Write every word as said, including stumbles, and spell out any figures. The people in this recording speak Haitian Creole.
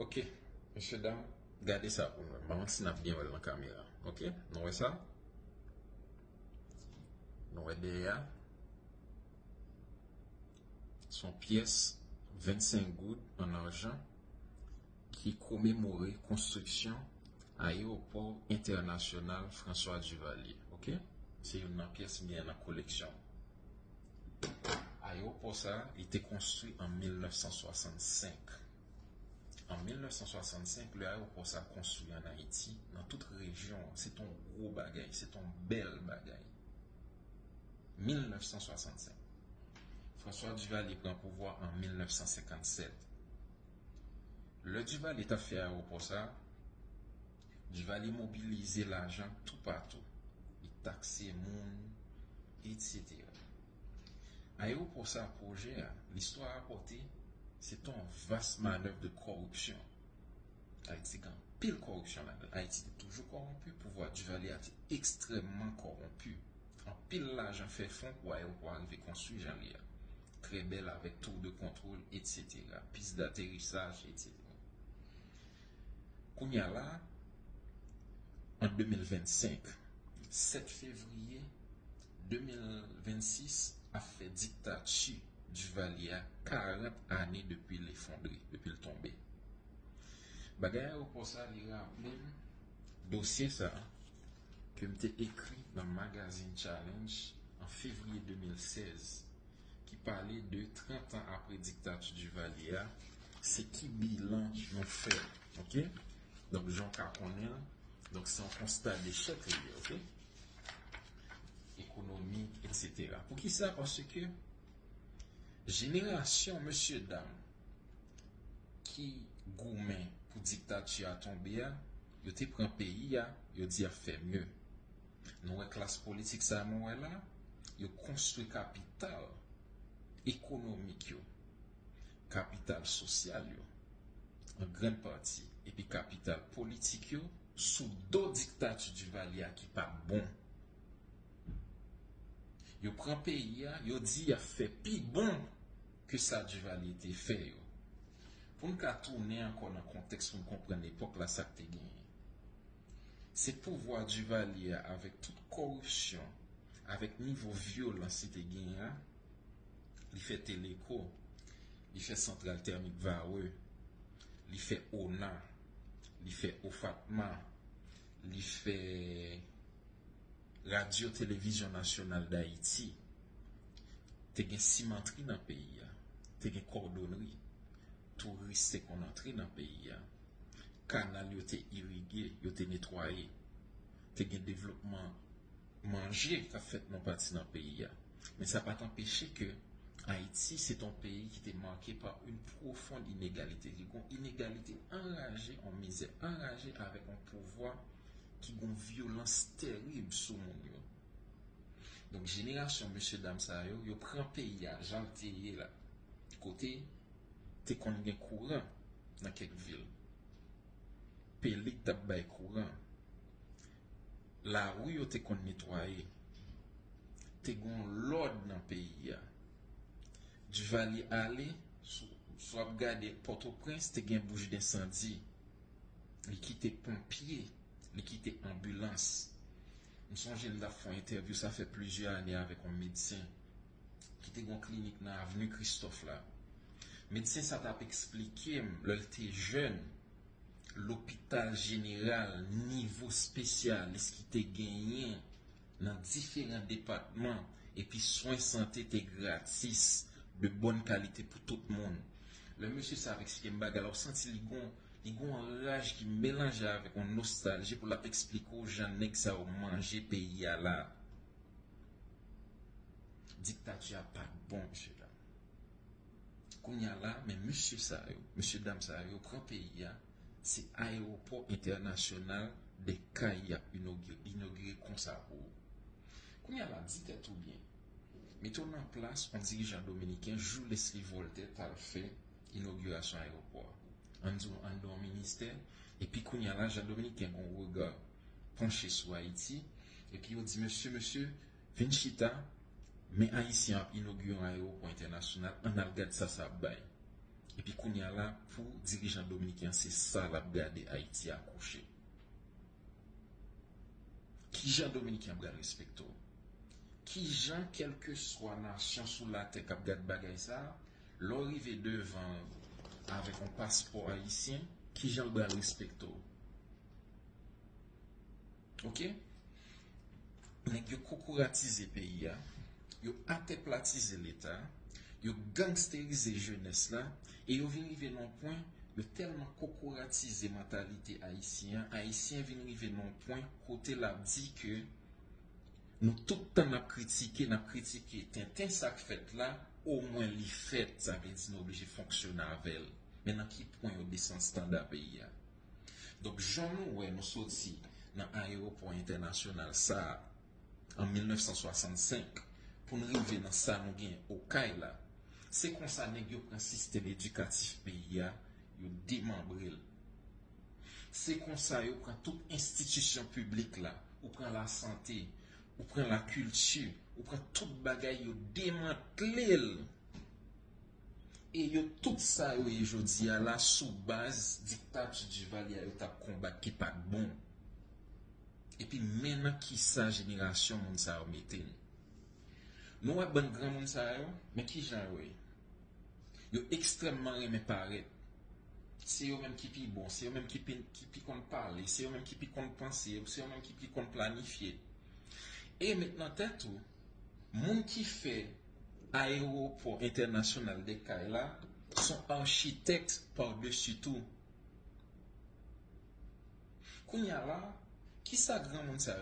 Ok, mesye dam, gade sa pou mwen. Ban m si n ap byen wè l nan kamera. Ok, nou wè sa? Nou wè dèyè a? Se yon pyès vennsenk goud an ajan ki komemore konstriksyon Ayewopò Entènasyonal François Duvalier. Ok? Se youn nan pyès m gen nan koleksyon. Ayewopò sa a, li te konstwi an mil nèf san swasannsenk. An mil nèf san swasannsenk, lè ayewopò sa a konstwi ann Ayiti, nan tout rejyon an, se t on gwo bagay, se t on bèl bagay. Mil nèf san swasannsenk. François Duvalier pran pouvwa an mil nèf san senkannsèt. Lè Duvalier t ap fè ayewopò sa a, Duvalier mobilize lajan toupatou. Li takse moun, etsetera. Ayewopò sa a, pwojè a, listwa rapòte, se t on vas manèv de kòripsyon. Ayiti gen anpil kòripsyon ladan l. Ayiti te toujou kòwonpi, pouvwa Duvalier a te ekstrèmman kòwonpi. Anpil lajan fè fon pou ayewopò a rive konstwi jan li ye a. Trè bèl avèk tour de contrôle, etsetera. Pis d'aterisaj, etsetera. Kounye a la, an de mil vennsenk, sèt fevriye de mil vennsis, ap fè diktati Duvalier a karant ane depi l efondre, depi l tonbe. Bagay ayewopò sa, li raple m dosye sa ke m te ekri nan magazin Challenge an fevriye de mil sèz, ki pale de trant an apre diktati Duvalier a, se ki bilan nou fè, ok? Donk, jan w ka konnen l, donk, se yon konsta dechèk li ye, ok? Ekonomik, etsetera. Poukisa? Paske jenerasyon mesye dam ki goumen pou diktati a tonbe a, yo te pran peyi a, yo di y ap fè mye. Nou wè klas politik sa a nou wè la, yo konstwi kapital ekonomik yo, kapital sosyal yo, an grann pati, epi kapital politik yo, sou do diktati Duvalier a ki pa t bon. Yo pran peyi a, yo di y ap fè pi bon ke sa Duvalier te fè yo. Pou n ka tounen ankò nan kontèks pou n konprann epòk la sa k te genyen. Se pouvwa Duvalier a avèk tout kòripsyon, avèk nivo vyolans li te genyen a, li fè Teleco, li fè Santral Tèmik Varreux, li fè ONA, li fè OFATMA, li fè Radyo Televizyon Nasyonal d Ayiti. Te gen simantri nan peyi a, te gen kòdonri, touris te konn antre nan peyi a, kanal yo te irige, yo te netwaye, te gen devlopman manje k ap fèt nan pati nan peyi a. Men sa pa t anpeche ke Ayiti se t on peyi ki te make pa yon pwofon inegalite. Li gen yon inegalite anraje, yon mizè anraje avèk yon pouvwa ki gen yon vyolans terib sou moun yo. Donk, jenerasyon mesye dam sa yo, yo pran peyi a jan l te ye la. Kote te konn gen kouran nan kèk vil. Pelig t ap bay kouran. Lari yo te konn netwaye. Te gen lòd nan peyi a. Duvalier ale, si w ap gade Pòtoprens, te gen bouch densandi. Li kite ponpye, li kite anbilans. M sonje m t ap fè yon entèvyou, sa fè plizyè ane, avèk yon medsen ki te gen yon klinik nan Avni Kristòf la. Medsen sa t ap eksplike m, lè l te jèn, lopital jeneral, nivo espesyalis ki te genyen nan diferan depatman, epi swen sante te gratis, de bòn kalite pou tout moun. Lè mesye sa ap eksplike m bagay la, ou santi li gon, li gon yon raj ki melanje avèk yon nostalji pou l ap eksplike w jan nèg sa yo manje peyi a la. Diktati a pa t bon, mesye dam. Kounye a la, men mesye sa yo, mesye dam sa yo, yo pran peyi a, se ayewopò entènasyonal de Kay y ap inogire, inogire konsa pou ou. Kounye a la, di tèt ou byen. Mete w nan plas yon dirijan dominiken, jou Leslie Voltaire t al fè inogirasyon ayewopò a. Ann di w, anndan yon ministè, epi kounye a la, jan dominiken gen yon rega panche sou Ayiti, epi yo di, mesye, mesye, vin chita, men Ayisyen ap inogire yon ayewopò entènasyonal, ann al gad sa sa ap bay. Epi kounye a la, pou dirijan dominiken an, se sa l ap gade Ayiti akouche. Kijan dominiken an pral respekte w? Kijan, kèlkeswa nasyon sou latè k ap gad bagay sa a, lè w rive devan avèk yon paspò ayisyen, kijan l pral respekte w? Oke? Nèg yo kokoratize peyi a, yo atèplatize Leta, yo gangsterize jenès la, e yo vin rive nan yon pwen, yo tèlman kokoratize mantalite ayisyen an, ayisyen vin rive nan yon pwen kote l ap di ke nou tout tan n ap kritike, n ap kritike tenten sa k fèt la, omwen li fèt, sa vle di nou oblije fonksyone avè l. Men nan ki pwen yo desann standa peyi a? Donk, jan nou wè nou soti nan ayewopò entènasyonal sa a an mil nèf san swasannsenk pou n rive nan sa nou gen Okay la, se konsa nèg yo pran sistèm edikatif peyi a, yo demanbre l. Se konsa yo pran tout enstitisyon piblik la, ou pran lasante, ou pran lakilti, ou pran tout bagay, yo demantle l. E yo tout sa yo ye jodi a la sou baz diktati Duvalier a yo t ap konbat ki pa t bon. Epi men nan kisa jenerasyon moun sa yo mete n. Nou wè bann granmoun sa yo, men kijan yo ye? Yo ekstrèmman renmen parèt. Se yo menm ki pi bon, se yo menm ki pi, ki pi konn pale, se yo menm ki pi konn panse, se yo menm ki pi konn planifye. E met nan tèt ou, moun ki fè ayewopò entènasyonal de Okay la, se yon achitèk pa desi tou. Kounye a la, kisa granmoun sa yo